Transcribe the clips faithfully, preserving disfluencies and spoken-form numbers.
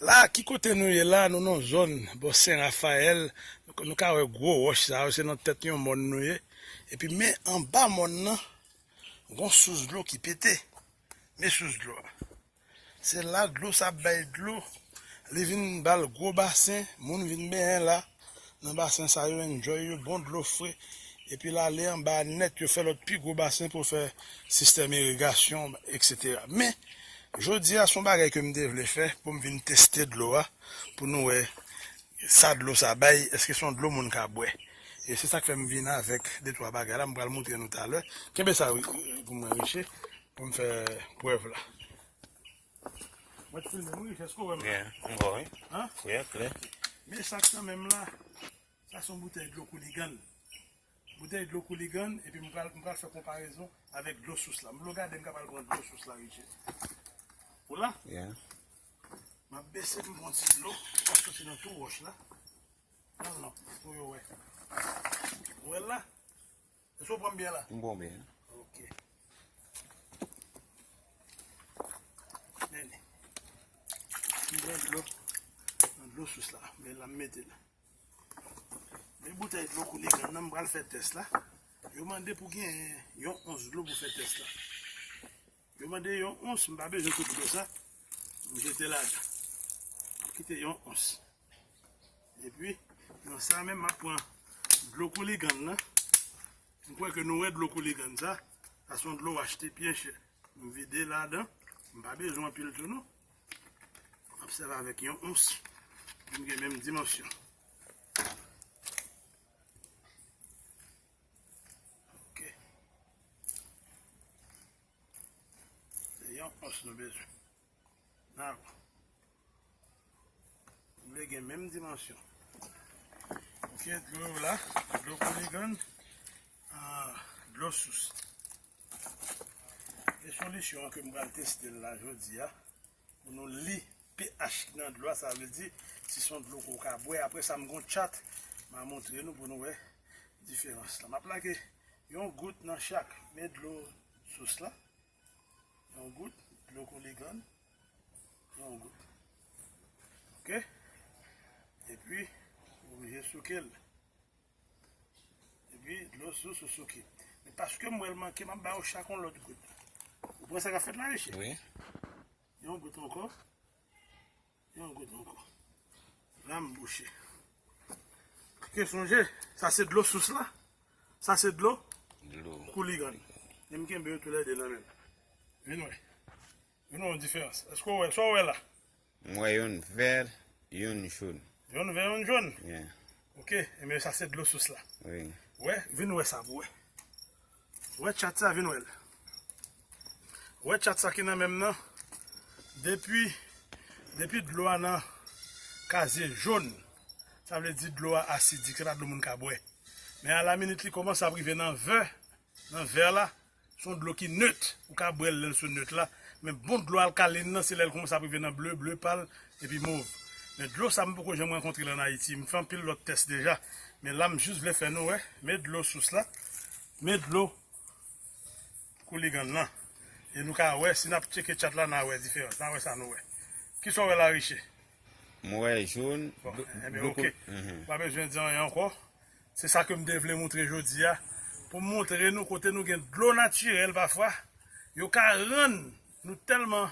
La, ki kote nou ye la? Nou nan zòn bò Sen Rafayèl. Nou ka wè gwo wòch sa yo, se nan tèt yon mòn nou ye. Epi men anba mòn nan, gon sous dlo ki pete. Men sous dlo a. Se la dlo sa ap bay dlo. Li vin ba l gwo basen, moun vin benyen la. Nan basen sa yo enjoy yo, bon dlo fre. Epi l ale anba nèt, yo fè lòt pi gwo basen pou fè sistèm irigasyon, etsetera. Men, jodi a, se yon bagay ke m te vle fè pou m vin teste dlo a, pou nou wè sa dlo sa bay, èske se yon dlo moun ka bwè. E se sa k fè m vin avèk de twa bagay la, m pral montre nou talè. Kenbe sa wi, pou mwen, Riche, pou m fè prèv la. Mwen te filme m, Riche, èske w wè m la? Byen, m wè wi. An? Wi, klè. Men sa k nan men m la, sa se yon boutèy dlo Kouligann. Boutèy dlo Kouligann, epi m pral, m pral fè konparezon avèk dlo sous la. M vle w gade m ka pral pran dlo sous la, Riche. Ou la? Yeah. M ap bese pou m pran ti dlo, k ap soti nan tou wòch la. Al non, pou yo wè. Ou wè l la? Èske w pran m byen la? M pran w byen. Ok. Men li. M pran dlo. Nan dlo sous la. Men la m mete l. Men boutèy dlo Kouligann nan, m pral fè tès la. Yo mande pou gen yon ons dlo pou fè tès la. Yo mande yon ons, m pa bezwen tout dlo sa. M jete ladan. M kite yon ons. Epi, nan sa menm, m ap pran dlo Kouligann nan. M kwè ke nou wè dlo Kouligann sa. Sa se yon dlo w achte byen chè. M vide ladan. M pa bezwen anpil tou non. M ap sèvi avèk yon ons. Pou m gen menm dimansyon. Ok. Se yon ons nou bezwen. Nan. M vle gen menm dimansyon. Ok, dlo yo la, dlo Kouligann, ah, dlo sous. E solisyon an ke m pral teste l la jodi a, pou nou li pH ki nan dlo a, sa vle di, si se yon dlo ke w ka bwè. Apre sa, m gon tchat, m a montre nou pou nou wè diferans la. M ap lage yon gout nan chak, men dlo sous la, yon gout, dlo Kouligann, yon gout. Ok? Epi, ou oblije souke l. Epi, dlo sous ou souke. Men paske m wè l manke, m ap ba yo chak yon lòt gout. Ou pran sa k ap fèt la, Riche? Wi. Yon gout ankò. Yon gout ankò. La m bouche. Ke sonje, sa se dlo sous la. Sa se dlo Dlo. Kouligann. E m kenbe yo toulède nan men m. Vin wè. Vin wè yon diferans. Èske w wè? Sa w wè la? M wè youn vè, youn jòn. Youn vè, youn jòn? Yeah. Ok, ebyen sa se dlo sous la. Wi. Wè, vin wè sa pou wè. Wè tchat sa, vin wè l. Wè tchat sa ki nan men m nan. Depi, depi dlo a nan kazye jòn, sa vle di dlo a asidik, se pa dlo moun ka bwè. Men alaminit li kòmanse ap rive nan vè, nan vè la, se yon dlo ki net. Ou ka bwè l lè l sou net la. Men bon dlo alkalin nan, se lè l kòmanse ap rive nan ble, ble pal, epi mov. Men dlo sa, m poko janm rankontre l ann Ayiti. M fè anpil lòt tès deja. Men la, m jis vle fè nou wè. Men dlo sous la. Men dlo Kouligann nan. E nou ka wè, si n ap tcheke tchat la, n a wè diferans. N a wè sa nou wè. Kisa w wè la, Riche? M wè jòn, bon, dlo, ebyen, dlo ok. Kou-, mhm. Pa bezwen di anyen ankò. Se sa ke m te vle montre jodi a. Pou m montre nou kote nou gen dlo natirèl pafwa. Yo ka rann nou tèlman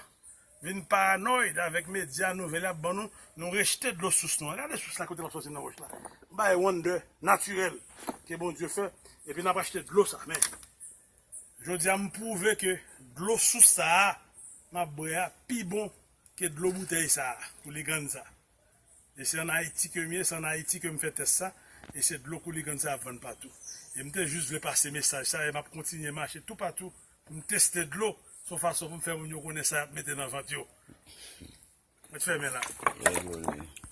vin paranoid avèk medya nouvèl y ap ban nou, nou rejte dlo sous nou an. Gade sous la kote l ap soti nan wòch la. M bay wonder natirèl ke Bondye fè, epi n ap achte dlo sa. Men, jodi a, m pwouve ke dlo sous sa a, m ap bwè a, pi bon ke dlo boutèy sa a, Kouligann sa. E se ann Ayiti ke m ye, se ann Ayiti ke m fè tès sa, e se dlo Kouligann sa y ap vann patou. E m te jis vle pase mesaj sa, e m ap kontinye mache toupatou pou m teste dlo, se yon fason pou m fè moun yo konnen sa y ap mete nan vant yo. Mwen te fèmen la. Lè dlo l ye.